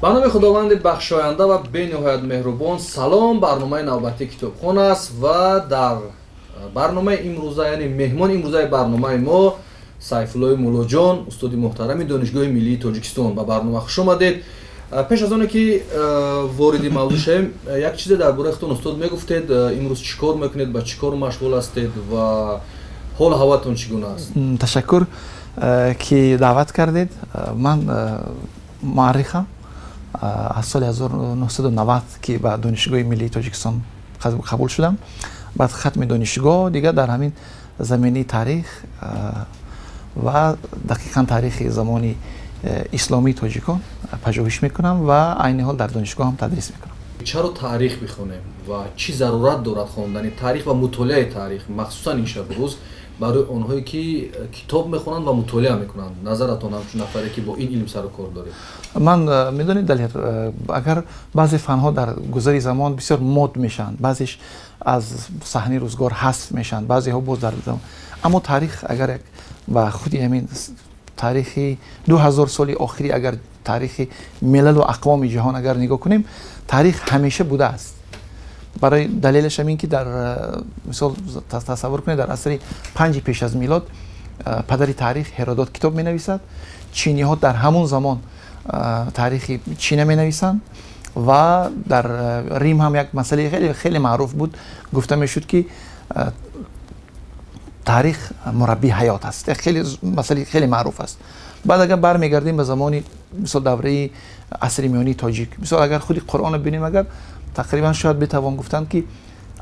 Ба номи Худованди бахшоянда ва бениҳоят меҳрубон. Салом, барномаи навбатии «Китобхон» аст ва дар барномаи имрӯза, яъне меҳмони имрӯзаи барномаи мо Сайфуллои Муллоҷон, устоди муҳтарами Донишгоҳи миллии Тоҷикистон. Ба барнома хуш омадед. Пеш аз оне ки вориди мавзӯъ шавем, як чизе дар бораи худтон, устод, мегуфтед. Имрӯз чӣ кор мекунед, ба чӣ кор машғул ҳастед ва ҳолу ҳаватон чӣ гуна аст? Ташаккур, ки даъват кардед. Ман муаррихам. Аз соли 1990, ки ба Донишгоҳи миллии Тоҷикистон қабул шудам, баъд хатми донишгоҳ дигар дар ҳамин заминаи таърих ва дақиқан таърихи замони исломии тоҷикон пажӯҳиш мекунам ва айни ҳол дар донишгоҳ ҳам тадрис мекунам. Чаро таърих бихонем ва чӣ зарурат дорад хондани таърих ва мутолиаи таърих, махсусан ин шабу рӯз, барои онҳое ки китоб мехонанд ва мутолиа мекунанд? Назаратон, ҳамчун нафаре ки бо ин илм сару кор доред. Ман, медонед, Далер, агар баъзе фанҳо дар гузари замон бисёр мод мешаванд, баъзеш аз саҳнаи рӯзгор ҳазф мешаванд, баъзеҳо боз дар, аммо таърих, агар як ба худи ҳамин таърихи 2000 соли охири, агар таърихи милалу ақвоми ҷаҳон агар нигоҳ кунем, таърих ҳамеша будааст. Барои далелаш ҳам ин ки дар мисол тасаввур кунед, дар асри панҷи пеш аз милод падари таърих Ҳеродот китоб менависад, чиниҳо дар ҳамон замон таърихи Чина менависанд ва дар Рим ҳам як масъалаи хеле хеле маъруф буд, гуфта мешуд, ки таърих мураббии ҳаёт аст. Хеле масъалаи хеле маъруф аст. Баъд агар бармегардем ба замони, мисол, давраи асри миёнии тоҷик, мисол, агар худи Қуръонро бинем, агар тақрибан шояд битавон гуфтанд, ки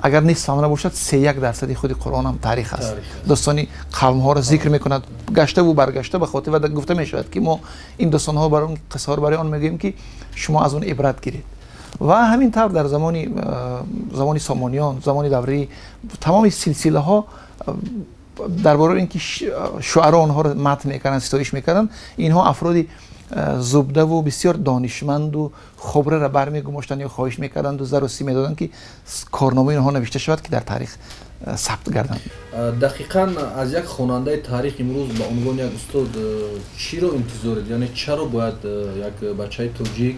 агар нисф ҳам набошад, 31% худи Қуръон ҳам таърих аст. Достони қавмҳоро зикр мекунад гаштаву баргашта, ба хотир ва гуфта мешавад, ки мо ин достонҳо бар он қиссаҳоро барои он мегӯем, ки шумо аз он ибрат гиред. Ва ҳамин тавр дар замони Сомониён, замони давраи тамоми силсилаҳо, дар бораи ин ки шуаро онҳоро мадҳ мекарданд, ситоиш мекарданд, инҳо афроди зубдаву бисёр донишманду хубраро бармегумоштанд ё хоҳиш мекарданду зару сим медоданд, ки корномаи онҳо навишта шавад, ки дар таърих сабт гарданд. Дақиқан аз як хонандаи таърих имрӯз ба унвони як устод чиро интизоред? Яъне чаро бояд як бачаи тоҷик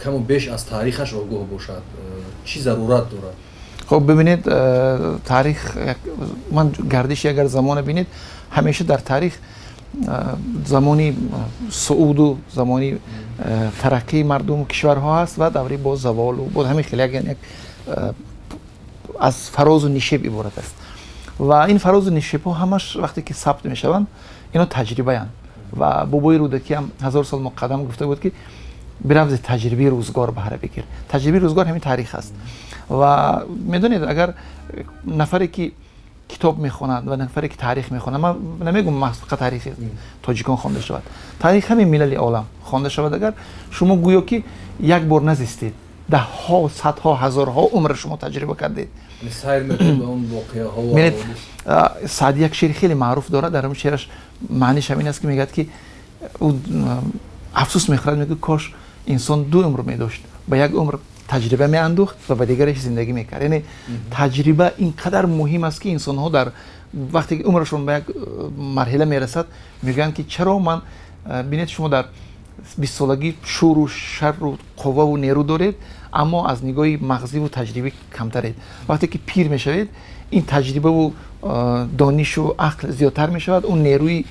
каму беш аз таърихаш огоҳ бошад? Чӣ зарурат дорад? Хуб, бибинед, таърих, ман гардиши агар замона бинед, ҳамеша дар таърих замони сууду замони тараққии мардуму кишварҳо ҳаст ва давраи боз заволу боз ҳамин хел як аз фарозу нишеб иборат аст. Ва ин фарозу нишебҳо ҳамаш вақте ки сабт мешаванд, ино таҷрибаянд. Ва бобои Рӯдакӣ ҳам 1000 сол муқаддам гуфта буд, ки бирав, зи таҷрибаи рӯзгор баҳра бигир. Таҷрибаи рӯзгор ҳамин таърих аст. Ва медонед, агар нафаре ки китоб мехонад ва нафаре ки таърих мехонад, ман намегӯм фақат таърихи тоҷикон хонда шавад, таърих ҳамин милали олам хонда шавад, агар шумо гӯё ки як бор назистед, даҳҳо, садҳо, ҳазорҳо умр шумо таҷриба кардед. Бинед, Саъдӣ як шеъри хеле маъруф дорад. Дар ҳамин шеъраш маъниш ҳамин аст, ки мегӯяд, ки ӯ афсӯс мехӯрад, мегӯяд: кош инсон ду умр медошт, ба як умр таҷриба меандӯхт ва ба дигараш зиндагӣ мекард. Яъне таҷриба ин қадар муҳим аст, ки инсонҳо дар вақте ки умрашон ба як марҳила мерасад, мегӯянд, ки чаро ман. Бинед, шумо дар 20-солагӣ шӯру шарру қувваву нерӯ доред, аммо аз нигоҳи мағзиву таҷрибӣ камтаред. Вақте ки пир мешавед, ин таҷрибаву донишу ақл зиёдтар мешавад, он нерӯи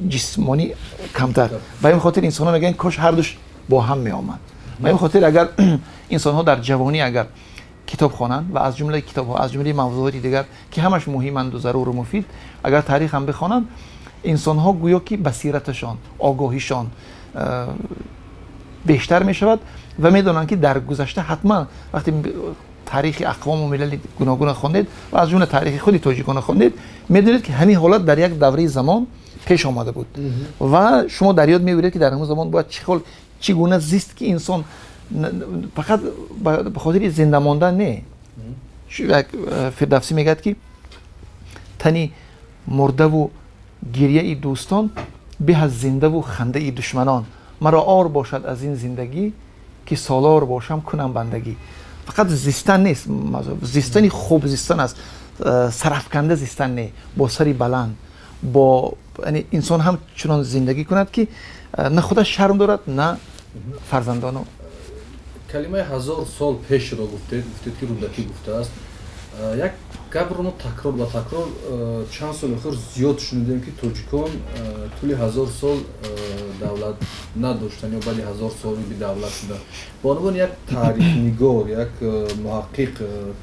ҷисмонӣ камтар. Ба ин хотир инсонҳо мегӯянд: кош ҳардуш бо ҳам меомад. Ба ин хотир агар инсонҳо дар ҷавонӣ агар китоб хонанд ва аз ҷумлаи китобҳо, аз ҷумлаи мавзӯоти дигар, ки ҳамаш муҳиманду заруру муфид, агар таърих ҳам бихонанд, инсонҳо гӯё ки басираташон, огоҳишон бештар мешавад ва медонанд, ки дар гузашта ҳатман вақте таърихи ақвому милали гуногуна хондед ва аз ҷумла таърихи худи тоҷикона хондед, медонед, ки ҳамин ҳолат дар як давраи замон пеш омада буд ва шумо дар ёд меоред, ки дар ҳамон замон бояд чӣ хол, чӣ гуна зист, ки инсон фақат ба хотири зинда мондан не. Як Фирдавсӣ мегӯяд, ки тани мурдаву гирьяи дӯстон беҳ аз зиндаву хандаи душманон. Маро ор бошад аз ин зиндагӣ, ки солор бошам, кунам бандагӣ. Фақат зистан нест, зистани хуб зистан аст, сарафканда зистан не, бо сари баланд, бо инсон ҳам чунон зиндагӣ кунад, ки на худаш шарм дорад, на Фарзандону. Калимаи 1000 сол пешро гуфтед, ки Рӯдакӣ гуфтааст. Як гапро мо такрор ба такрор чанд соли охир зиёд шунидем, ки тоҷикон тӯли 1000 сол давлат надоштанд ё баъди 1000 соли бидавлат шуданд. Ба унвони як таърихнигор, як муҳаққиқ,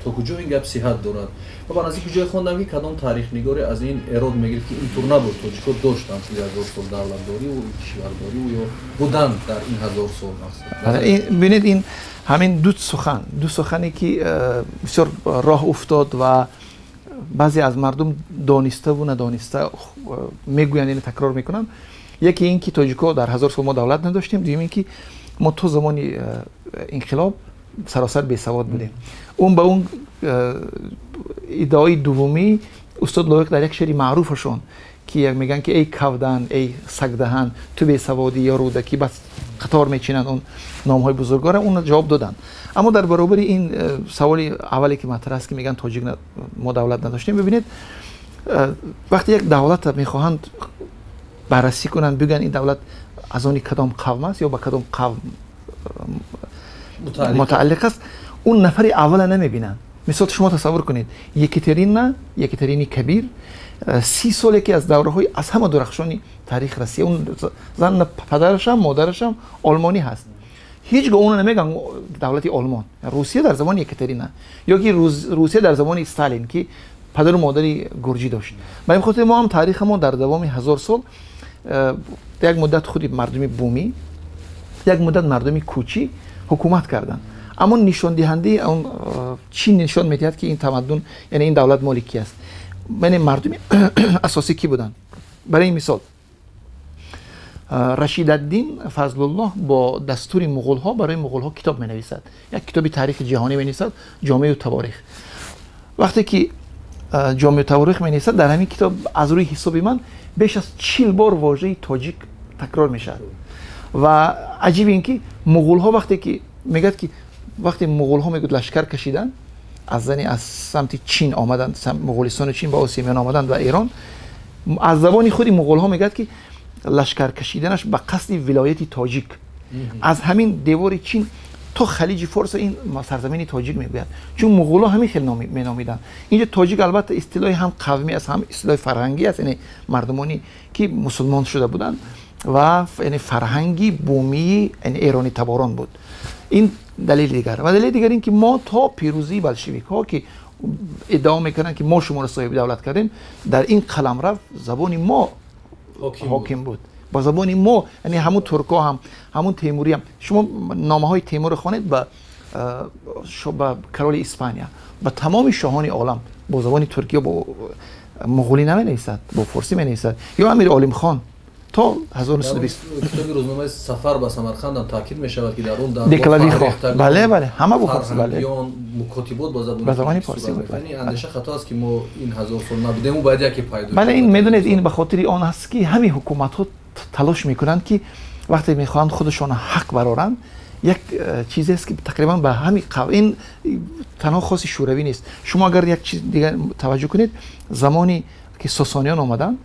то куҷо ин гап сиҳат дорад? Ва ба наздики ҷое хондам, ки кадом таърихнигоре аз ин эрод мегирифт, ки интур набуд, тоҷикҳо доштанд тӯли 1000 сол давлатдориву кишвардориву ё буданд дар ин 1000 сол. Мақсад, бинед, ин ҳамин ду сухан, ду сухане ки бисёр роҳ уфтод ва баъзе аз мардум дониставу надониста мегӯянд, яъне такрор мекунанд. Яке ин ки тоҷикҳо дар 1000 сол мо давлат надоштем, дуюм ин ки мо то замони инқилоб саросар бесавод будем. Он ба он иддаои дуввумӣ устод Лоиқ дар як шеъри маъруфашон, ки мегӯянд, ки эй кавдан, эй сагдаҳан, ту бесаводӣ ё Рӯдакӣ, бас қатор мечинанд он номҳои бузургвора, онро ҷавоб доданд. Аммо дар баробари ин саволи аввале, ки матраҳ аст, ки мегӯянд тоҷик мо давлат надоштем, бибинед, вақте як давлатро мехоҳанд баррасӣ кунанд, бигӯянд ин давлат аз они кадом қавм аст ё ба кадом қавм мутааллиқ аст, он нафари аввала намебинанд. Мисол, шумо тасаввур кунед, Екатерина, Екатерини Кабир, 30 соле ки аз давраҳои аз ҳама дурахшони таърихи Россия, он зан падарашам, модарашам олмонӣ ҳаст, ҳеҷ гоҳ онро намегӯянд давлати Олмон, Русия дар замони Екатерина ё ки Русия дар замони Сталин, ки падару модари гурҷӣ дошт. Ба ин хотир мо ҳам таърихамон дар давоми 1000 сол як муддат худи мардуми бумӣ, як муддат мардуми кӯчӣ ҳукумат карданд. Аммо нишондиҳандаи он чӣ нишон медиҳад, ки ин тамаддун, яъне ин давлат моли ки аст, яъне мардуми асосӣ кӣ буданд? Барои ин мисол, Рашидаддин Фазлуллоҳ бо дастури муғулҳо барои муғулҳо китоб менависад, як китоби таърихи ҷаҳонӣ менависад, Ҷомеу таворих. Вақте ки Ҷомеу таворих менависад, дар ҳамин китоб аз рӯи ҳисоби ман беш аз 40 бор вожаи тоҷик такрор мешавад. Ва аҷиб ин ки муғулҳо вақте ки мегӯяд, ки вақте муғулҳо мегӯяд лашкар кашиданд аз зани аз самти Чин омаданд, Муғулистону Чин ба Осиёи Миёна омаданд ва Эрон, аз забони худи муғулҳо мегӯяд, ки лашкар кашиданаш ба қасди вилояти тоҷик, аз ҳамин девори Чин то Халиҷи Форс ин сарзамини тоҷик мегӯяд, чун муғулҳо ҳамин хел меномиданд. Инҷо тоҷик албатта истилоҳи ҳам қавмӣ аст, ҳам истилоҳи фарҳангӣ аст, яъне мардумоне ки мусулмон шуда буданд ва яъне фарҳанги бумии эронӣ таборон буд. Ин далели дигар. Ва далели дигар ин ки мо то пирӯзии болшевикҳо, ки иддао мекунанд, ки мо шуморо соҳиби давлат кардем, дар ин қаламрав забони мо ҳоким буд, ба забони мо, яъне ҳамун туркҳо ҳам, ҳамун Темурӣ ҳам. Шумо номаҳои Темурро хонед ба короли Испания, ба тамоми шоҳони олам, бо забони туркия, бо муғулӣ наменависад, бо форсӣ менависад. Ё Амир Олимхон то 1920. Китоби рӯзномаи Сафар ба Самарқанд ҳам таъкид мешавад, ки дар он дар деклавихо, бале, бале, ҳама бо форсӣ, бале. Мукотибот ба забони форсӣ буд. Яъне андеша хато аст, ки мо ин 1000 сол набудем, ӯ бояд яке пайдо. Бале, ин медонед, ин ба хотири он аст, ки ҳамин ҳукуматҳо талош мекунанд, ки вақте мехоҳанд худашонро ҳақ бароранд, як чизест, ки тақрибан ба ҳамин ин танҳо хоси Шӯравӣ нест. Шумо агар як чиз дигар таваҷҷӯҳ кунед, замоне ки Сосониён омаданд,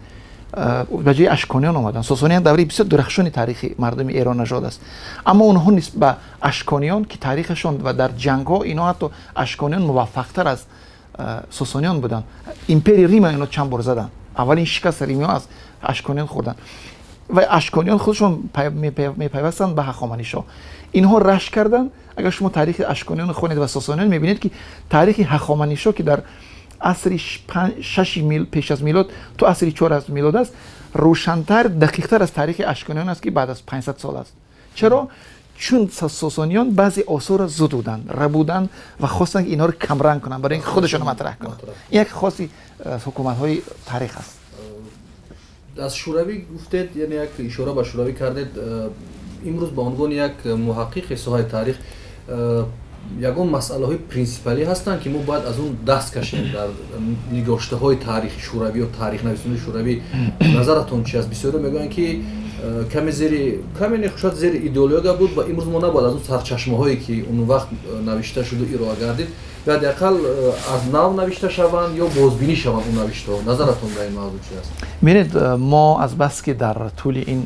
ба ҷои Ашкониён омаданд. Сосониён давраи бисёр дурахшони таърихи мардуми эроннажод аст, аммо онҳо низ ба Ашкониён, ки таърихашон ва дар ҷангҳо инҳо ҳатто Ашкониён муваффақтар аз Сосониён буданд, империяи Рима инҳо чанд бор заданд, аввалин шикаст римиҳо аз Ашкониён хӯрданд ва Ашкониён худашон мепайвастанд ба Ҳахоманишо. Инҳо рашк карданд. Агар шумо таърихи Ашкониён хонед ва Сосониён, мебинед, ки таърихи Ҳахоманишо, ки дар асри шаши пеш аз милод то асри чор аз милод аст, рӯшантар, дақиқтар аз таърихи Ашкониён аст, ки баъд аз 500 сол аст. Чаро? Чун Сосониён баъзе осорро зудуданд, рабуданд ва хостанд, ки инҳоро камранг кунанд, барои ин ки худашонро матраҳ кунанд. Ин як хоси ҳукуматҳои таърих аст. Аз Шӯравӣ гуфтед, яъне як ишора ба Шӯравӣ кардед. Имрӯз ба унвони як муҳаққиқи соҳаи таърих, ягон масъалаҳои принсипалӣ ҳастанд, ки мо бояд аз он даст кашем дар нигоштаҳои таърихи шӯравӣ ё таърихнависони шӯравӣ? Назаратон чи аст? Бисёре мегӯянд, ки каме зери каме не, шояд зери идеология буд ва имрӯз мо набояд аз он сарчашмаҳое, ки он вақт навишта шуду ироа гардид, ё ҳадди ақал аз нав навишта шаванд ё бозбинӣ шаванд он навиштаҳо. Назаратон дар ин мавзӯъ чи аст? Бинед, мо аз бас ки дар тӯли ин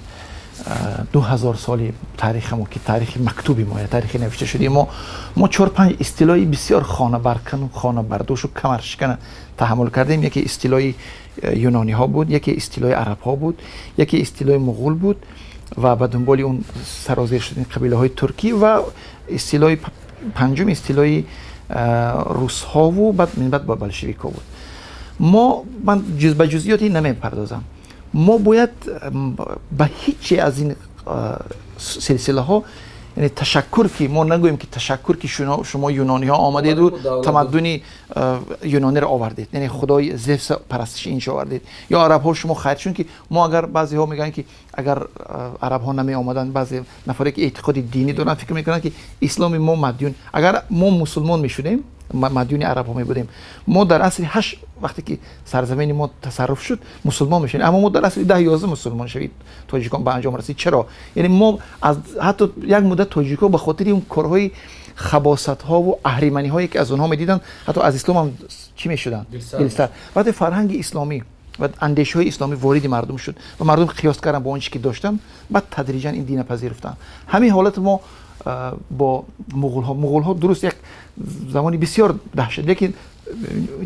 2000 соли таърихи мо, ки таърихи мактуби мо, таърихи навишта шудаи мо, мо 4-5 истилои бисёр хонабаркану хонабардошу камаршикана таҳаммул кардем. Яке истилои юнониҳо буд, яке истилои арабҳо буд, яке истилои муғул буд ва ба дунболи он сарозир шудани қабилаҳои туркӣ, ва истилои панҷум истилои русҳову баъд минбаъд ба болшевикҳо буд. Мо, ман ба ҷузъиёти намепардозам, мо бояд ба ҳеҷ аз ин силсилаҳо, яъне ташаккур ки мо нагӯем ки ташаккур ки шумо юнониҳо омадеду тамаддуни юнониро овардед, яъне худои Зевса парастиши иншо овардед, ё арабҳо шумо хайр, чун ки мо агар, баъзеҳо мегӯянд ки агар арабҳо намеомаданд, баъзе нафаре ки эътиқоди динӣ доранд фикр мекунанд ки исломи мо мадюн, агар мо мусулмон мешудем, мадюни арабҳо мебудем. Мо дар асри 8, вақте ки сарзамини мо тасарруф шуд, мусулмон мешудем, аммо мо дар асри 10-11 мусулмон шавид тоҷикон ба анҷом расид. Чаро? Яъне мо аз ҳатто як муддат тоҷикҳо ба хотири он корҳои хабосатҳову аҳриманиҳое ки аз онҳо медиданд, ҳатто аз ислом ҳам чӣ мешуданд? Дилсар. Вақте фарҳанги исломӣ ва андешаҳои исломӣ вориди мардум шуд ва мардум қиёс карданд бо он чизе ки доштанд, баъд тадриҷан ин дина пазируфтанд. Ҳамин ҳолат мо бо муғулҳо. Муғулҳо дуруст як замони бисёр даҳшат, лекин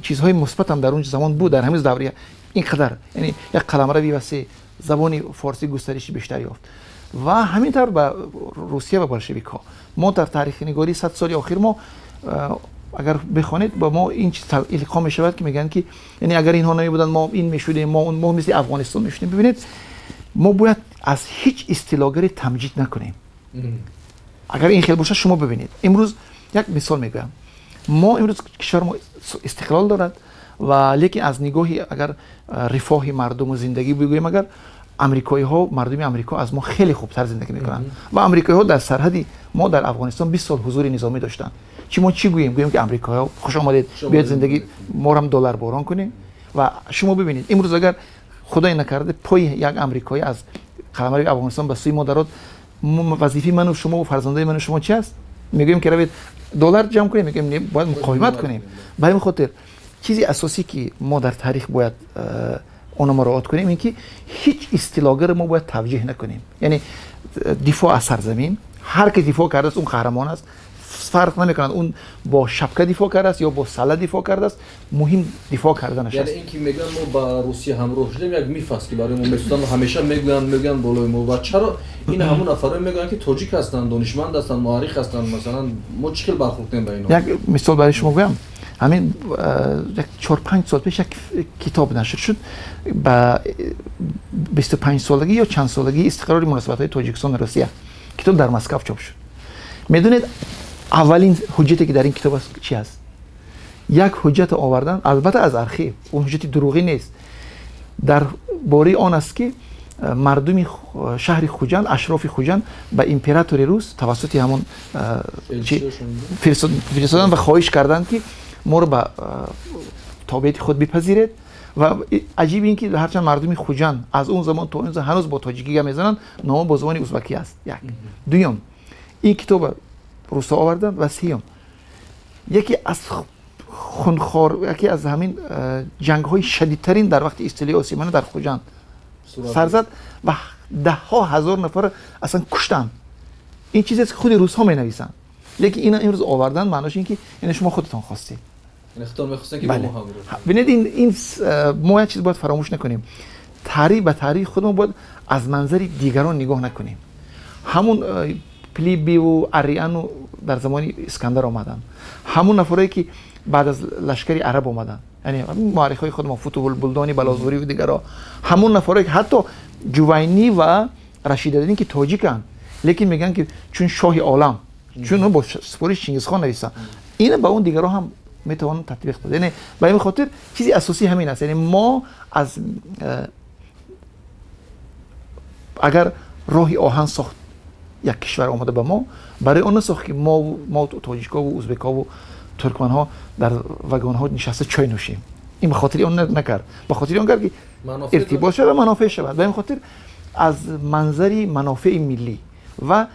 чизҳои мусбат ҳам дар он замон буд. Дар ҳамин даври ин қадар, яъне як қаламрави васеъ, забони форсӣ густариши бештар ёфт ва ҳамин тавр ба Русия ва болшевикҳо. Мо дар таърихнигории 100 соли охир мо агар бихонед, ба мо ин чиз илқо мешавад ки мегӯянд ки яъне агар инҳо намебуданд, мо ин мешудем, мо мо мисли Афғонистон мешудем. Бибинед, мо бояд аз ҳеҷ истилогаре тамҷид накунем. Агар ин хел бошад, шумо бибинед, имрӯз як мисол мегӯям. Мо имрӯз кишвари мо истиқлол дорад ва лекин аз нигоҳи агар рифоҳи мардуму зиндагӣ бигӯем, агар амрикоиҳо, мардуми Амрико аз мо хеле хубтар зиндагӣ мекунанд ва амрикоиҳо дар сарҳади мо дар Афғонистон 20 сол ҳузури низомӣ доштанд. Чӣ мо чӣ гӯем? Гӯем ки амрикоиҳо, хуш омадед, биёед, зиндагӣ морам долларборон кунем? Ва шумо бибинед, имрӯз агар худое накарда пои як амрикоӣ аз қаламрави Афғонистон ба сӯи мо дарод, вазифаи ману шумо ва фарзандои ману шумо чи аст? Мегӯем ки равед, доллар ҷамъ кунем? Мегӯем не, бояд муқовимат кунем. Ба ҳамин хотир чизи асосӣ ки мо дар таърих бояд онро муроат кунем, ин ки ҳеҷ истилогаро мо бояд тавҷеҳ накунем. Яъне дифоъ аз сарзамин, ҳар ки дифоъ кардааст, он қаҳрамон аст. Фарқ намекунад, он бо шапка дифоъ кардааст ё бо сала дифоъ кардааст, муҳим дифоъ карданаш аст. Яъне ин ки мегӯянд мо ба Русия ҳамроҳ шудем, як миф аст ки барои мо месозанд ва ҳамеша мегӯянд болои мо. Ва чаро ин ҳамон нафарое мегӯянд ки тоҷик ҳастанд, донишманд ҳастанд, муаррих ҳастанд? Масалан, мо чӣ хел бархӯрд кунем ба инҳо? Як мисол барои шумо гӯям. Ҳамин як 4-5 сол пеш як китоб нашр шуд ба 25-солагӣ ё чанд солагии истиқрори муносибатҳои Тоҷикистону Русия. Китоб дар Москав чоп шуд. Медонед, аввалин ҳуҷҷате ки дар ин китоб аст чи аст? Як ҳуҷҷата овардан, албатта аз архив, он ҳуҷҷати дурӯғӣ нест, дар бораи он аст ки мардуми шаҳри Хуҷанд, ашрофи Хуҷанд ба императори рус тавассути ҳамон фиристоданд ва хоҳиш карданд ки моро ба тобеияти худ бипазиред. Ва аҷиб ин ки ҳарчанд мардуми Хуҷанд аз он замон то он ҳанӯз бо тоҷикӣ гап мезананд, нома бо забони узбакӣ аст. Як дуюм, ин китоба русҳо оварданд. Ва сеюм, яке аз хунхор, яке аз ҳамин ҷангҳои шадидтарин дар вақти истилои осимона дар Хуҷанд сар зад ва даҳҳо ҳазор нафар аслан куштанд. Ин чизест ки худи русҳо менависанд, лекин ина имрӯз овардан, маънош ин ки ина шумо худатон хостед. Бинед, ин мо як чиз бояд фаромӯш накунем: таърих, ба таърихи худмон бояд аз манзари дигарон нигоҳ накунем. Ҳамун Плибиву Ариану дар замони Искандар омаданд, ҳамун нафарое ки баъд аз лашкари араб омаданд, яъне муаррихҳои худмон, Футуҳулбулдони Балозурӣ, дигарро, ҳамун нафарое ки ҳатто Ҷувайнӣ ва Рашидаддин ки тоҷиканд, лекин мегӯянд ки чун шоҳи олам, чун бо супориши Чингизхон нависанд, ина ба он дигарро ҳам метавонанд татбиқ дод. Яъне ба ин хотир чизи асосӣ ҳамин аст. Яъне мо аз агар роҳи оҳан сохт як кишвар омада ба мо, барои он насохт ки мо тоҷикову узбекову туркманҳо дар вагонҳо нишаста чой нӯшем. Ин ба хотири он накард, ба хотири он кард ки иртибот шавад ва манофеъ шавад. Ба ин хотир аз манзари манофеи миллӣ ва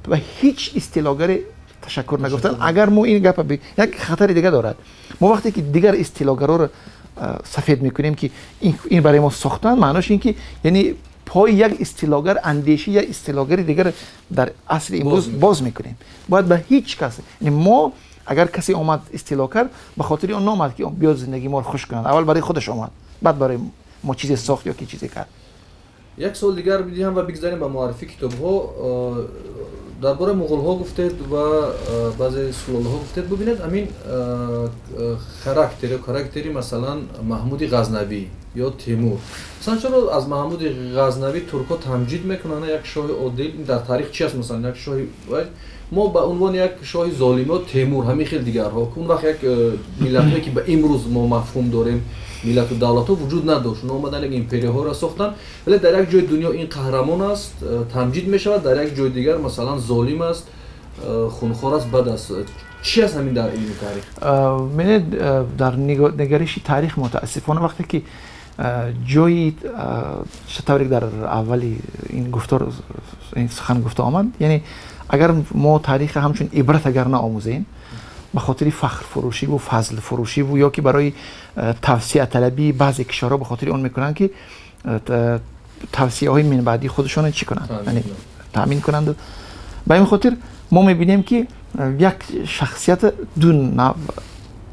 ба ҳеҷ истилогаре ташаккур нагуфтан. Агар мо ин гапа, як хатари дига дорад: мо вақте ки дигар истилогароро сафед мекунем ки ин барои мо сохтан, маънош ин ки яъне Пои як истилогар, андеши як истилогари дигар дар асри имрӯз боз мекунем. Бояд ба ҳеҷ кас, мо агар касе омад истило кард, ба хотири он наомад, ки биёд зиндагии моро хуш кунад. Аввал барои худаш омад, баъд барои мо чизе сохт ё ки чизе кард. Як суол дигар бидиҳам ва бигзарем ба муаррифии китобҳо. Дар бораи муғулҳо гуфтед ва баъзе сулолаҳо гуфтед. Бубинед, ҳамин характер ё характери, масалан, Маҳмуди Ғазнавӣ ё Темур. Масалан, чаро аз Маҳмуди Ғазнавӣ туркҳо тамҷид мекунанд, як шоҳи одил? Дар таърих чи аст? Масалан, як шоҳи мо ба унвони як шоҳи золимо Темур, ҳамин хел дигарҳо. Он вақт як миллатҳое, ки ба имрӯз мо мафҳум дорем, миллату давлатҳо, вуҷуд надошт. Онҳо омадан, як империяҳоро сохтанд, вале дар як ҷои дунё ин қаҳрамон аст, тамҷид мешавад, дар як ҷои дигар, масалан, золим аст, хунхор аст, бад аст. Чи аст ҳамин дар илми таърих? Бинед, дар нигариши таърих, мутаассифона, вақте ки ҷои тавре дар аввали ин гуфтор, ин сухан гуфта омад, яъне агар мо таърихро ҳамчун ибрат агар наомӯзем, ба хотири фахрфурӯшиву фазлфурӯшиву ё ки барои тавсеаталабии баъзе кишварҳо, ба хотири он мекунанд, ки тавсияҳои минбаъдии худашонро чӣ кунанд, таъмин кунанд. Ба ин хотир мо мебинем, ки як шахсията ду навъ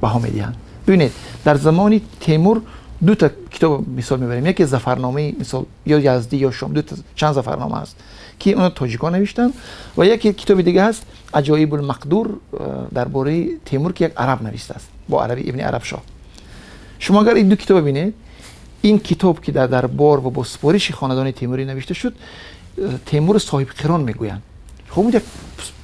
баҳо медиҳанд. Бибинед, дар замони Темур дута китоб мисол мебарем. Яке Зафарномаи, мисол, ё Яздӣ, ё Шом, дута, чанд зафарнома ҳаст, ки оно тоҷикон навиштанд, ва яке китоби дига ҳаст, Аҷоибулмақдур, дар бораи Темур, ки як араб навиштааст, бо араби, Ибни Арабшоҳ. Шумо агар ин ду китоб бинед, ин китоб, ки дар дарбор ва бо супориши хонадони Темурӣ навишта шуд, Темур соҳибқирон мегӯянд. Хуб, як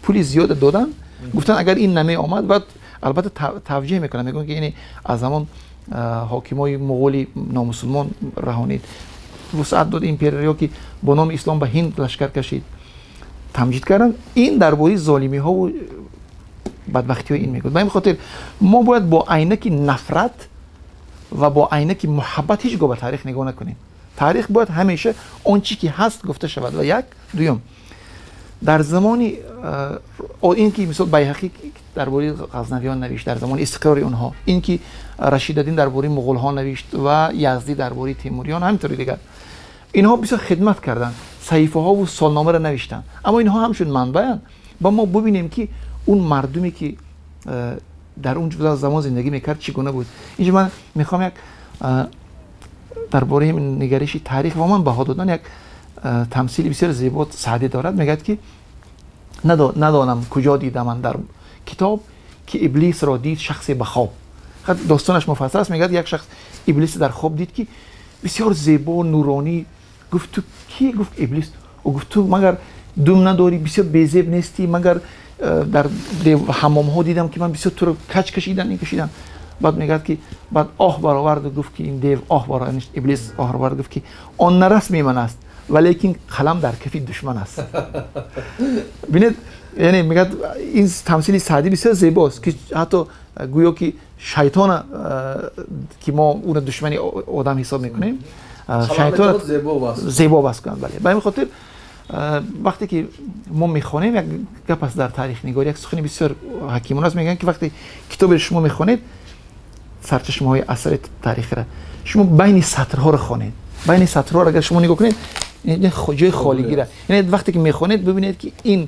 пули зиёда доданд, гуфтанд, агар ин намеомад, баъд албатта тавҷеҳ мекунанд, мегӯянд, ки ин аз ҳамон ҳокимои муғули номусулмон раҳонид, вусъат дод империя, ё ки бо номи ислом ба Ҳинд лашкар кашид, тамҷид карданд. Ин дар бораи золимиҳову бадбахтиҳои ин мегӯяд. Ба ин хотир мо бояд бо айнаки нафрат ва бо айнаки муҳаббат ҳеҷ гоҳ ба таърих нигоҳ накунем. Таърих бояд ҳамеша он чи ки ҳаст гуфта шавад. Ва як дуюм, дар замони ин ки, мисол, Байҳақӣ дар бораи Ғазнавиён навишт дар замони истиқрори онҳо, ин ки Рашидаддин дар бораи муғулҳо навишт ва Яздӣ дар бораи Темуриён, ҳаминтаври дигар, инҳо бисёр хидмат карданд, саҳифаҳову солномаро навиштанд, аммо инҳо ҳамчун манбаъанд. Ба мо бубинем, ки он мардуме, ки дар он замон зиндагӣ мекард, чӣ гуна буд. Инҷо ман мехоҳам як дар бораи нигариши таърих ва ман баҳо додан як тамсили бисёр зебо Саъдӣ дорад. Мегӯяд, ки надонам куҷо дидам дар китоб, ки иблисро дид шахсе ба хоб. Достонаш муфассал аст. Мегӯяд, як шахс иблис дар хоб дид, ки бисёр зебо, нуронӣ. Гуфт: «Ту кӣ?» Гуфт: «Иблис». Ӯ гуфт: «Ту магар дум надорӣ? Бисёр безеб нестӣ? Магар дар ҳаммомҳо дидам, ки ман бисёр туро кач кашидан, ин кашидан». Баъд мегӯяд, ки баъд оҳ бароварду гуфт, ки ин дев оҳ баровард, иблис оҳ баровард, гуфт, ки он на расми ман аст, валекин қалам дар кафи душман аст. Бинед, яъне мегӯяд, ин тамсили Саъдӣ бисёр зебост, ки ҳатто гӯё ки шайтона, ки мо ӯро душмани одам ҳисоб мекунем, шайтон зебо васф кунад. Бале, ба ҳамин хотир вақте ки мо мехонем, як гап аст дар таърихнигорӣ, як сухани бисёр ҳакимона аст. Мегӯянд, ки вақте китобе шумо мехонед, сарчашмаҳои асари таърихиро шумо байни сатрҳоро хонед. Байни сатрҳоро агар шумо нигоҳ кунед, ҷои холигира. Яъне вақте ки мехонед, бибинед, ки ин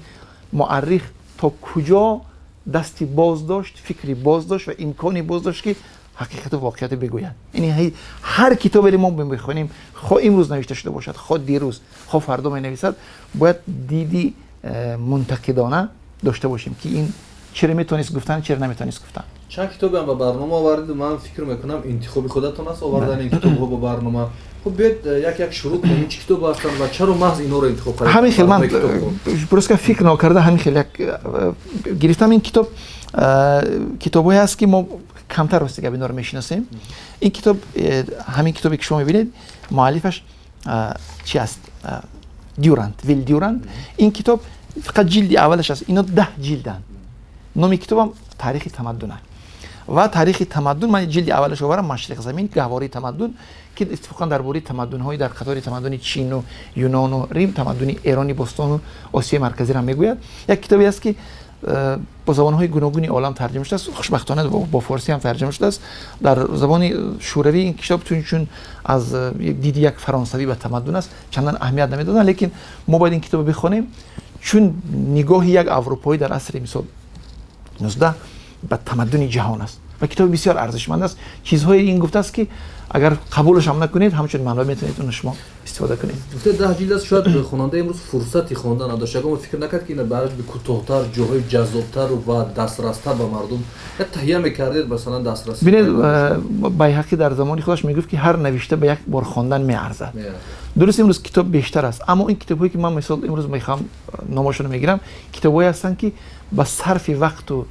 муаррих то куҷо дасти боз дошт, фикри боз дошт ва имкони боз дошт, ки ҳақиқату воқеиятро бигӯяд. Яъне ҳар китоберо мо мехонем, хоҳ имрӯз навишта шуда бошад, хоҳ дирӯз, хоҳ фардо менависад, бояд диди мунтақидона дошта бошем, ки ин чиро метавонист гуфтан, чиро наметавонист гуфтан. Чанд китобеам ба барнома овардед. Ман фикр мекунам, интихоби худатон аст овардани ин китобҳо ба барнома. Хуб, биёед, як як шурӯъ кунем. Чӣ китоб ҳастанд ва чаро маҳз инҳоро интихоб кардед? Ҳамин хел ман просто фикр накарда, ҳамин хел як гирифтам. Ин китоб китобҳое ҳаст, ки мо камтар, рости гап, инҳоро мешиносем. Ин китоб, ҳамин китобе, ки шумо мебинед, муаллифаш чи аст? Дюрант, Вил Дюрант. Ин китоб фақат ҷилди аввалаш аст, ино 10 ҷилданд. Номи китобам «Таърихи тамаддун» ва таърихи тамаддун. Ман ҷилди аввалаш оварам, «Машриқзамин, гаҳвораи тамаддун», ки иттифоқан дар бораи тамаддунҳои дар қатори тамаддуни Чину Юнону Рим, тамаддуни Эрони бостону Осиёи Марказиро мегӯяд. Як китобе аст, ки Бо забонҳои гуногуни олам тарҷима шудааст, хушбахтона бо форсӣ ҳам тарҷима шудааст. Дар забони шӯравӣ ин китоб чун аз диди як фаронсавӣ ба тамаддун аст, чандан аҳамият намедоданд, лекин мо бояд ин китобро бихонем, чун нигоҳи як аврупоӣ дар асри, мисол, 19 ба тамаддуни ҷаҳон аст ва китоби бисёр арзишманд аст. Чизҳои ин гуфтааст, ки агар қабулаш ҳам накунед, ҳамчун манбаъ метавонед онро шумо истифода кунед. Гуфте 10 ҷилд аст, шояд хонанда имрӯз фурсати хондан надошт. Ягон фикр накард, ки ина барои кӯтоҳтар, ҷоҳои ҷаззобтар ва дастрастар ба мардум таҳия мекардед, масалан, дастрасӣ? Бинед, Байҳақӣ дар замони худаш мегуфт, ки ҳар навишта ба як бор хондан меарзад. Дуруст, имрӯз китоб бештар аст, аммо ин китобҳое, ки ман, мисол, имрӯз мехоҳам номошонро мегирам, китобҳое ҳастанд, ки ба сарфи вақту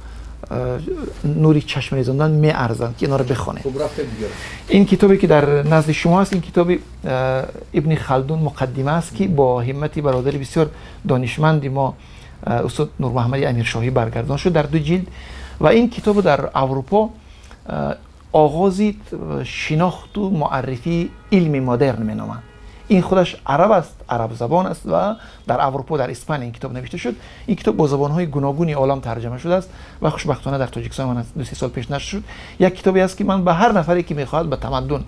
нури чашм резондан меарзанд, ки инҳоро бихонед. Ин китобе, ки дар назди шумо аст, ин китоби Ибни Халдун «Муқаддима» аст, ки бо ҳиммати бародари бисёр донишманди мо, устод Нурмуҳаммади Амиршоҳӣ, баргардон шуд дар ду ҷилд. Ва ин китобро дар Аврупо оғози шинохту муаррифии илми модерн меноманд. Ин худаш араб аст, арабзабон аст ва дар Аврупо, дар Испания ин китоб навишта шуд. Ин китоб бо забонҳои гуногуни олам тарҷима шудааст ва хушбахтона дар Тоҷикистон 2-3 сол пеш нашр шуд. Як китобе аст, ки ман ба ҳар нафаре, ки мехоҳад ба тамаддун,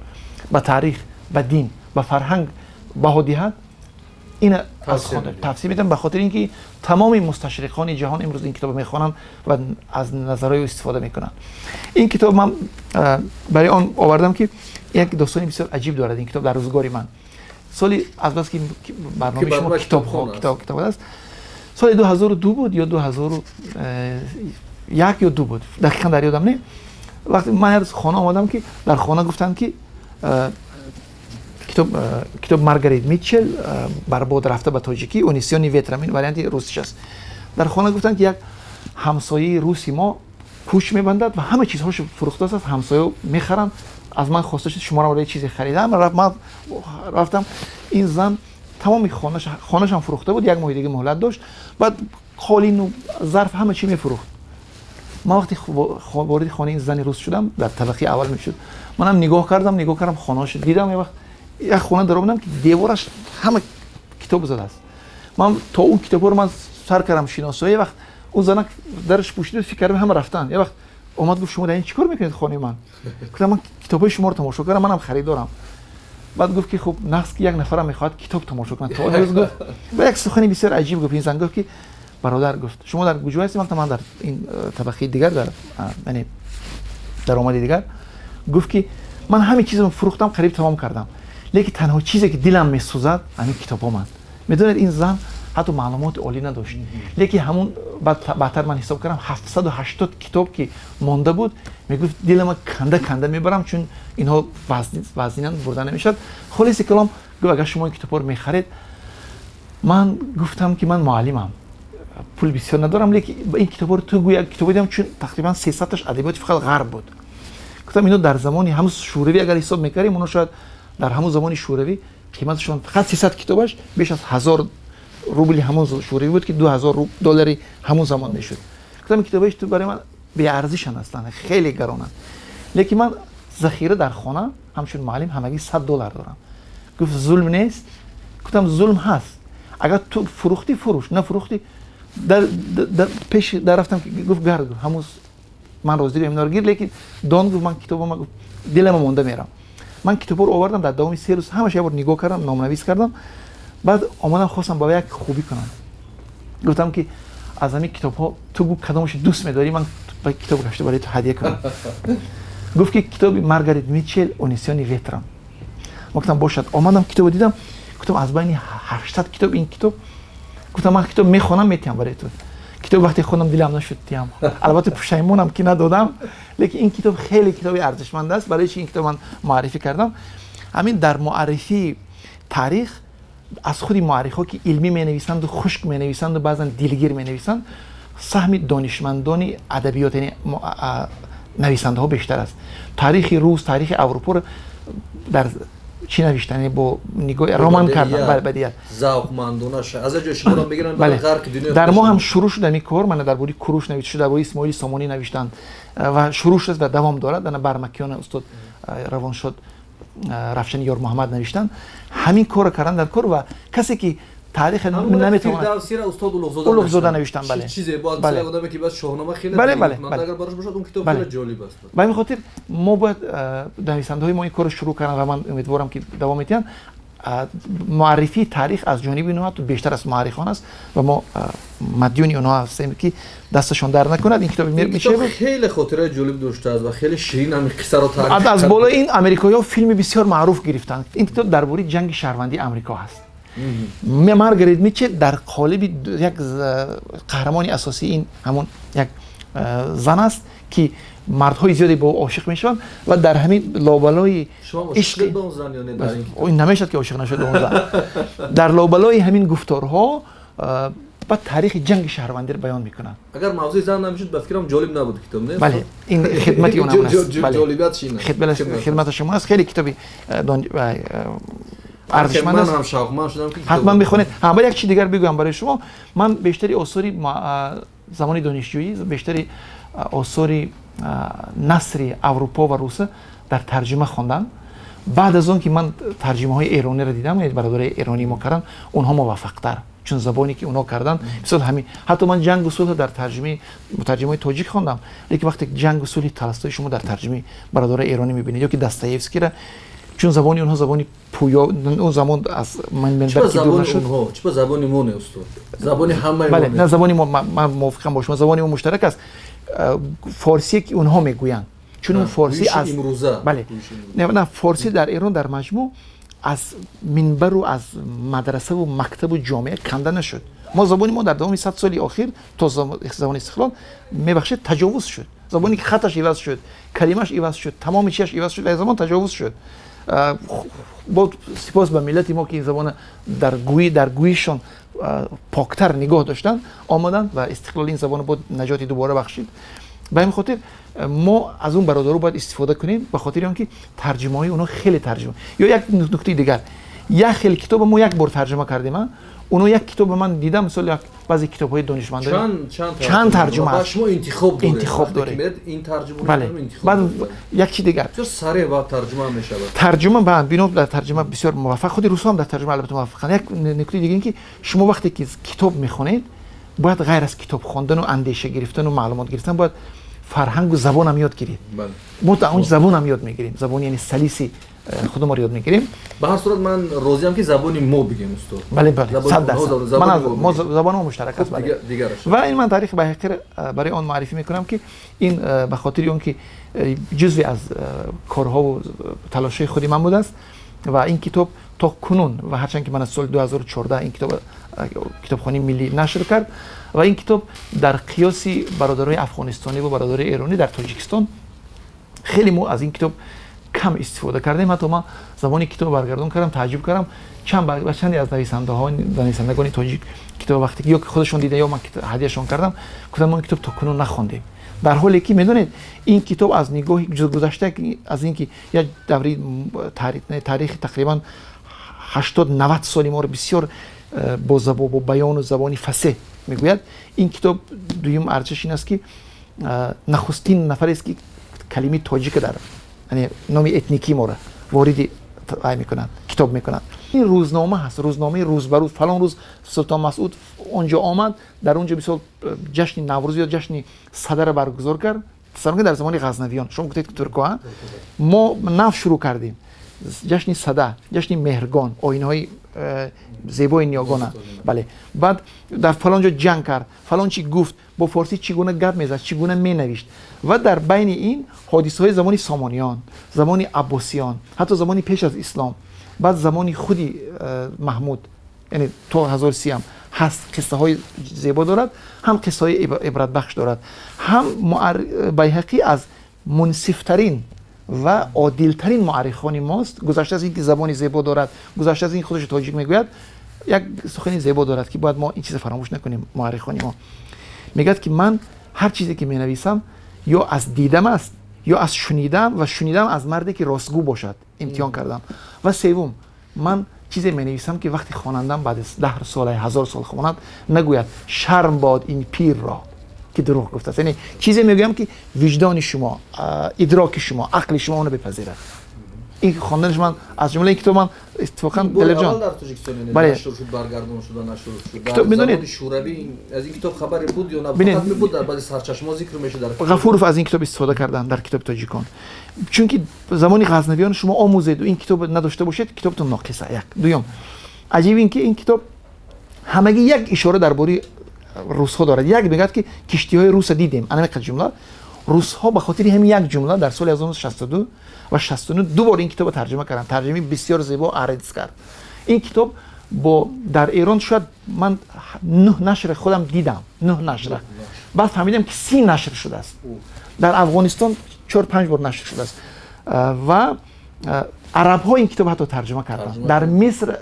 ба таърих, ба дин, ба фарҳанг баҳо диҳад, ина тавсия медиҳам, ба хотири ин ки тамоми мусташриқони ҷаҳон имрӯз ин китобро мехонанд ва аз назарҳои ӯ истифода мекунанд. Ин китоб ман барои он овардам, ки як достони бисёр аҷиб дорад ин китоб дар рӯзгори ман. Соли, азбаски барномаи шумо китоб аст, соли 2002 буд ё 2001 ё ду буд, дақиқан дар ёдам не, вақте ман як хона омадам, ки дар хона гуфтанд, ки китоб Маргарет Митчел «Барбод рафта», ба тоҷикӣ «Унесённый ветром», ин варианти русиш аст. Дар хона гуфтанд, ки як ҳамсояи руси мо кӯч мебандад ва ҳама чизҳошо фурӯхтааст, ҳамсоя мехаранд, аз ман хоста шуд шуморо барои чизе харидам. Ман рафтам, ин зан тамоми хонашам фурӯхта буд, як моҳи дига муҳлат дошт. Баъд қолину зарф, ҳама чӣ мефурӯхт. Ман вақте вориди хонаи ин зани рус шудам, дар табақаи аввал мешуд, манам нигоҳ кардам, нигоҳ кардам, хонаашо дидам. Як вақт як хона даромадам, ки девораш ҳама китоб задааст. Ман то он китобҳоро ман сар кардам шиносоӣ, вақт он занак дараш пӯшида, фикр кардам, ҳама рафтанд. Як вақт омад, гуфт: «Шумо дар ин чӣ кор мекунед, хонаи ман?» Гуфтам: «Ман китобҳои шуморо тамошо кардам, манам харидорам». Баъд гуфт, ки хуб, нағз, ки як нафарам мехоҳад китоб тамошо кунад. То имрӯз, гуфт, ба як сухани бисёр аҷиб гуфт ин зан. Гуфт, ки бародар, гуфт, шумо дар куҷо ҳастед? Гуфтам: «Ман дар ин табақаи дигар, дар, яъне даромади дигар». Гуфт, ки ман ҳамин чизро фурӯхтам, қариб тамом кардам, лекин танҳо чизе, ки дилам месӯзад, ҳамин китобҳоманд. Медонед, ин зан ҳатто маълумоти олӣ надошт, лекин ҳамун, баъдтар ман ҳисоб кардам, 780 китоб, ки монда буд, мегуфт: «Дилама канда канда мебарам, чун инҳо вазнинанд, бурда намешавад». Хулоси калом, гуфт: «Агар шумо ин китобҳоро мехаред…» Ман гуфтам, ки ман муаллимам, пул бисёр надорам, лекин ин китобҳоро ту гӯ як китобо дидам, чун тақрибан 300-таш адабиёти фақат ғарб буд. Гуфтам: «Ино дар замони ҳамун шӯравӣ агар ҳисоб мекардем, оно шояд дар ҳамун замони шӯравӣ қиматашон, фақат 300 китобаш, беш аз 1000 рубли ҳамон шӯравӣ буд, ки 2000 доллари ҳамон замон мешуд». Гуфтам: «Ин китобҳои ту барои ман беарзишанд ҳастанд, хеле гаронанд, лекин ман захира дар хона ҳамчун муаллим ҳамагӣ 100 доллар дорам». Гуфт: «Зулм нест?» Гуфтам: «Зулм ҳаст. Агар ту фурӯхтӣ, фурӯш, нафурӯхтӣ…» Пеш дар рафтам, гуфт: «Гард». Гуфт: «Ҳамуз ман розӣ дорам, инро гир, лекин дон», гуфт, «ман китобама», гуфт, «дилама монда мерам». Ман китобҳоро овардам, дар давоми 3 рӯз ҳамаш як бор нигоҳ кардам, номнавис кардам. Баъд омадам, хостам ба як хубӣ кунам. Гуфтам, ки аз ҳамин китобҳо ту гӯ, кадомашо дӯст медорӣ, ман ба китоб гашта барои ту ҳадия кунам. Гуфт, ки китоби Маргарет Митчел «Унесённый ветром». Ман гуфтам: «Бошад». Омадам, китобо дидам, гуфтам: «Аз байни 800 китоб ин китоб…» Гуфтам: «Ман китоб мехонам, метиҳам барои ту». Китоб вақте хондам, дилам нашуд тиҳам. Албатта, пушаймонам, ки надодам, лекин ин китоб хеле китоби арзишманд аст. Барои чи ин китоб ман муаррифӣ кардам? Ҳамин дар муаррифии таърих аз худи муаррихҳо, ки илмӣ менависанду хушк менависанду баъзан дилгир менависанд, саҳми донишмандони адабиёт, яъне нависандаҳо, бештар аст. Таърихи рус, таърихи Аврупоро дар чӣ навиштан, бо нигоҳи роман кардан, бадият. Завқмандона аз ҷои шуморо мегиранд, ғарқи дунёи. Дар мо ҳам шурӯъ шуд ҳамин кор. Мана, дар бораи Куруш навишта шуд, дар бораи Исмоили Сомонӣ навиштанд ва шурӯъ шуд ва давом дорад. Ана, Бармакиёна устод равоншод Равшани Ёрмуҳаммад навиштанд. Ҳамин корро кардан дар кор ва касе, ки Таърих наметавонад. Фирдавсиро устод Улуғзода. Улуғзода навиштанд, бале. Чизе бояд одаме ки баъд Шоҳнома хеле бале, бале, агар барош бошад, он китоб хеле ҷолиб аст. Ба ҳамин хотир мо бояд, нависандаҳои мо ин корро шурӯъ карданд ва ман умедворам, ки давом медиҳанд. Муаррифии таърих аз ҷониби инҳо ҳатто бештар аз муаррихон аст ва мо мадюни онҳо ҳастем, ки дасташон дард накунад. Ин китоби Мир хеле хотираи ҷолиб доштааст ва хеле ширин ҳамин қиссаро таъриф. Аз болои ин амрикоиҳо филми бисёр маъруф гирифтанд. Ин китоб дар бораи ҷанги шаҳрвандии Амрико ҳаст. Маргарет Митчел дар қолиби як қаҳрамони асосии ин ҳамон як зан аст, ки мардҳои зиёде ба ӯ ошиқ мешаванд ва дар ҳамин лобалои ишқ намешавад, ки ошиқ нашуд он зан. Дар лобалои ҳамин гуфторҳо ба таърихи ҷанги шаҳрвандиро баён мекунанд. Агар мавзӯи зан намешуд, ба фикрам, ҷолиб набуд китоб, не? Бале, ин хидмати он аст. Ҷолибият ин аст, хидмати шумо аст. Хеле китоби арзишманд аст. Ман ҳам шавқманд шудам, ки ҳатман бихонед. Ҳа, як чиз дигар бигӯям барои шумо. Ман бештари осори замони донишҷӯӣ, бештари осори насри Аврупо ва Руса дар тарҷума хондам. Баъд аз он ки ман тарҷумаҳои эрониро дидам, бародарои эронии мо карданд, онҳо муваффақтар, чун забоне ки онҳо карданд, мисол ҳамин, ҳатто ман «Ҷангу сулҳ» дар тарҷумаи мутарҷимои тоҷик хондам, лекин вақте «Ҷангу сулҳи» Толстой шумо дар тарҷумаи бародарои эронӣ мебинед ё ки Достоевскийра, чун забони онҳо забони пӯё, он замон аз минбар ки дур нашуд. Чӣ ба забони мо не, устод? Забони ҳамаи. Бале, на, забони мо, ман мувофиқам бо шумо, забони мо муштарак аст. Форсие ки онҳо мегӯянд, чун он форсӣ аз бале, на, форсӣ дар Эрон дар маҷмӯъ аз минбару аз мадрасаву мактабу ҷомеа канда нашуд. Мо забони мо дар давоми 100 соли охир то замони истиқлол, мебахшед, таҷовуз шуд. Забоне ки хаташ иваз шуд, калимаш иваз шуд, тамоми чиаш иваз шуд ва забон таҷовуз шуд. Бо сипос ба миллати мо, ки ин забона дар гӯишон поктар нигоҳ доштанд, омаданд ва истиқлоли ин забонро бо наҷоти дубора бахшид. Ба ҳамин хотир мо аз он бародаро бояд истифода кунем, ба хотири он ки тарҷумаҳои онҳо хеле тарҷума. Ё як нуктаи дигар: як хел китоба мо як бор тарҷума кардем, онҳо як китоба, ман дидам, мисол, як баъзе китобҳои донишмандон чанд тарҷума аст. Шумо интихоб доред. Интихоб доред. Ин тарҷума. Бале. Баъд як чи дигар. Бисёр сареъ ва тарҷума мешавад. Тарҷума ба бино дар тарҷума бисёр муваффақ, худи русҳо ҳам дар тарҷума албатта муваффақанд. Як нуктаи дига ин ки шумо вақте ки китоб мехонед, бояд ғайр аз китоб хондану андеша гирифтану маълумот гирифтан, бояд фарҳангу забонам ёд гиред. Мо он забонам ёд мегирем, забони, яъне салиси худуморо ёд мегирем. Ба ҳар сурат, ман розиам, ки забони мо бигем, устод. Бале, бале, 100%. Забони мо муштарак аст. Ва ин ман таърихи Байҳақиро барои он муаррифӣ мекунам, ки ин ба хотири он ки ҷузви аз корҳову талошҳои худи ман будааст ва ин китоб то кунун, ва ҳарчанд ки ман аз соли 2014 ин китоб Китобхонаи миллӣ нашр кард ва ин китоб дар қиёси бародарои афғонистонӣ ва бародарои эронӣ дар Тоҷикистон хеле мо аз ин китоб кам истифода кардем. Ҳатто ман забони китоб баргардон кардам, тааҷҷуб кардам, чанд ба чанде аз нависандагони тоҷик китоб вақте ё ки худашон дида, ё ман ҳадияшон кардам, гуфтам: «Мо ин китоб то кунун нахондем». Дар ҳоле ки медонед, ин китоб аз нигоҳи гузашта аз ин ки як даври таърихи тақрибан 80-90 соли моро бисёр бо баёну забони фасеҳ мегӯяд. Ин китоб дуюм арзишаш ин аст, ки нахустин нафарест, ки калимаи тоҷика дар, яъне номи этникии моро вориди ай мекунанд, китоб мекунанд. Ин рӯзнома ҳаст, рӯзномаи рӯз ба рӯз: фалон рӯз султон Масъуд онҷо омад, дар онҷо мисол ҷашни Наврӯз ё ҷашни Садара баргузор кард. Тасаввур кунед, дар замони Ғазнавиён, шумо гуфтед, ки туркҳо, мо нав шурӯъ кардем ҷашни Сада, ҷашни Меҳргон, оинҳои зебои ниёгона. Бале, баъд дар фалон ҷо ҷанг кард, фалон чӣ гуфт, бо форсӣ чӣ гуна гап мезад, чӣ гуна менавишт. Ва дар байни ин ҳодисаҳои замони Сомониён, замони Аббосиён, ҳатто замони пеш аз ислом, баъд замони худи Маҳмуд, яъне то 1030 ҳам ҳаст, қиссаҳои зебо дорад, ҳам қиссаҳои ибратбахш дорад. Ҳам Байҳақӣ аз мунсифтарин ва одилтарин муаррихони мост. Гузашта аз ин ки забони зебо дорад, гузашта аз ин худаш тоҷик мегӯяд, як сухани зебо дорад, ки бояд мо ин чиза фаромӯш накунем. Муаррихони мо мегӯяд, ки ман ҳар чизе ки менависам, ё аз дидам аст, ё аз шунидам, ва шунидам аз марде ки ростгӯ бошад имтиҳон кардам. Ва севум, ман чизе менависам, ки вақти хонандам баъд аз 10 сола, 1000 сол хонад, нагӯяд: «Шарм бод ин пирро, ки дурӯғ гуфтааст». Яъне чизе мегӯям, ки виҷдони шумо, идроки шумо, ақли шумо онро бипазирад. Ин хонданаш ман аз ҷумла ин китоб ман иттифоқан Далерҷон дар Тоҷикистон нашр шуд, баргардон шуда, нашр шуд. Китоб медонед, Шӯравӣ аз ин китоб хабаре буд ё набуд? Фақат буд, дар баъзе сарчашмаҳо зикр мешуд. Дар Ғафуров аз ин китоб истифода карданд дар китоби «Тоҷикон», чунки замони Ғазнавиён шумо омӯзед, ин китоб надошта бошед, китобтон ноқиса. Як дуюм, аҷиб ин ки ин китоб ҳамагӣ як ишора дар бораи русҳо дорад. Як мегӯяд, ки киштиҳои руса дидем, ана меқад ҷумла. Русҳо ба хотири ҳамин як ҷумла дар соли 1962 ва 69 ду бор ин китобро тарҷума карданд. Тарҷумаи бисёр зебо Аренс кард. Ин китоб бо дар Эрон шояд ман нӯҳ нашр худам дидам, нӯҳ нашра. Баъд фаҳмидам, ки 30 нашр шудааст. Дар Афғонистон чор панҷ бор нашр шудааст ва арабҳо ин китоб ҳатто тарҷума карданд. Дар Миср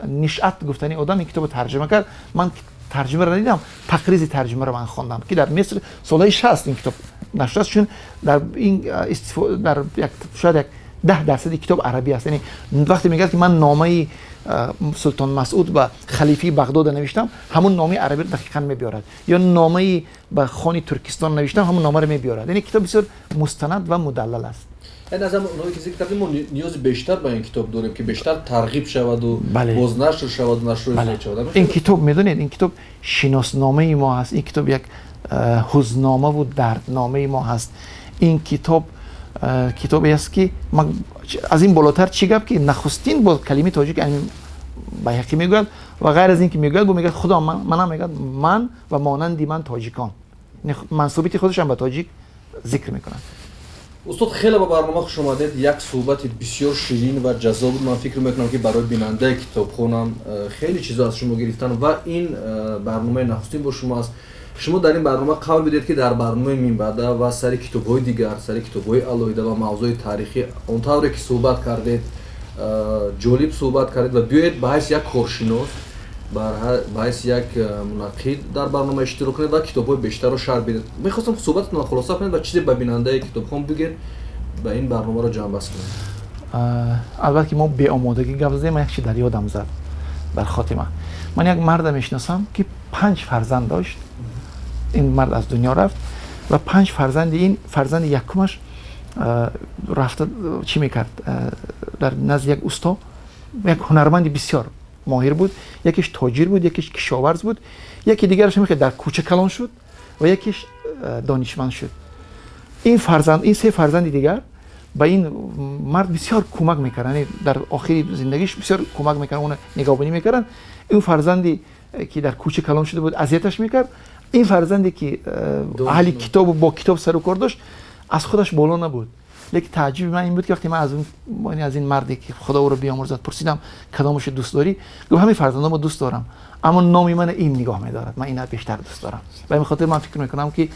Нишат гуфтани одам ин китобро тарҷума кард. Ман тарҷумаро надидам, тақризи тарҷумаро ман хондам, ки дар Миср солҳои 60 ин китоб нашр аст, чун дар ин дар як шояд як 10 дарсади китоб арабӣ аст. Яъне вақте мегӯяд, ки ман номаи султон Масъуд ба халифаи Бағдода навиштам, ҳамун номаи арабиро дақиқан мебиёрад, ё номаи ба хони Туркистон навиштам, ҳамун номаро мебиёрад. Яъне китоб бисёр мустанад ва мудаллал аст. Яъне аз онҳое ки зикр кардем, мо ниёзи бештар ба ин китоб дорем, ки бештар тарғиб шаваду бознашр шаваду нашрҳои зиёд шавад. Ин китоб, медонед, ин китоб шиносномаи мо ҳаст. Ин китоб як ҳузномаву дардномаи мо ҳаст. Ин китоб китобе аст, ки аз ин болотар чӣ гап, ки нахустин бо калимаи тоҷик Байҳақӣ мегӯяд ва ғайр аз ин ки мегӯяд, бо мегӯяд худо манам, мегӯяд ман ва монанди ман тоҷикон, мансубияти худашам ба тоҷик зикр мекунад. Устод, хеле ба барнома хуш омадед. Як суҳбати бисёр ширин ва ҷаззоб буд. Ман фикр мекунам, ки барои бинандаи китобхонам хеле чизо аз шумо гирифтан ва ин барномаи нахустин бо шумо аст. Шумо дар ин барнома қавл бидед, ки дар барномаи минбаъда ва сари китобҳои дигар, сари китобҳои алоҳида ва мавзӯи таърихӣ, он тавре ки суҳбат кардед, ҷолиб суҳбат кардед, ва биёед ба ҳайси як коршинос, ба ҳайси як мунаққид дар барнома иштирок кунед ва китобҳои бештарро шарҳ бидед. Мехостам суҳбататонро хулоса кунед ва чизе ба бинандаи китобхон бигӯед, ба ин барномаро ҷамъбаст кунед. Албатта, ки мо беомодагӣ гап задем. Як чи дар ёдам зад дар хотима. Ман як марда мешиносам, ки панҷ фарзанд дошт. Ин мард аз дунё рафт ва панҷ фарзанди ин фарзанди якумаш рафта чӣ мекард? Дар назди як усто, як ҳунарманди бисёр моҳир буд. Якеш тоҷир буд, якеш кишоварз буд, яке дигараш ҳам дар кӯча калон шуд ва якеш донишманд шуд. Ин фарзанд, ин се фарзанди дигар ба ин мард бисёр кӯмак мекарданд. Дар охири зиндагиш бисёр кӯмак мекарданд, уна нигаҳбонӣ мекарданд. Ин фарзанди, ки дар кӯча калон шуда буд, азияташ мекард. Ин фарзанде, ки аҳли китобу бо китоб сару кор дошт, аз худаш боло набуд. Лекин тааҷҷуби ман ин буд, ки вақте ман аз ин марде, ки худо ӯро биёмурзад, пурсидам, кадомашо дӯст дорӣ, гуфт: ҳамин фарзандомо дӯст дорам, аммо номи мана ин нигоҳ медорад, ман ина бештар дӯст дорам. Ба ҳамин хотир ман фикр мекунам, ки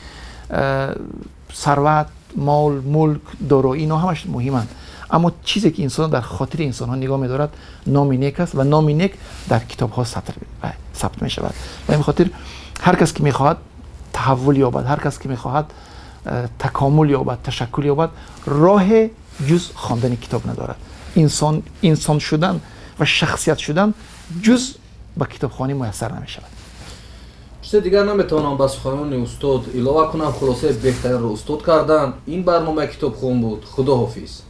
сарват, мол, мулк, дороӣ, ино ҳамаш муҳиманд, аммо чизе ки инсон дар хотири инсонҳо нигоҳ медорад, номи нек аст ва номи нек дар китобҳо сабт мешавад. Ба ҳамин хотир ҳар кас, ки мехоҳад таҳаввул ёбад, ҳар кас, ки мехоҳад такомул ёбад, ташаккул ёбад, роҳе ҷуз хондани китоб надорад. Инсон, инсон шудан ва шахсият шудан ҷуз ба китобхонӣ муяссар намешавад. Чизе дигар наметавонам ба суханони устод илова кунам. Хулосаи беҳтаринро устод карданд. Ин барномаи «Китобхон» буд. Худо ҳофиз.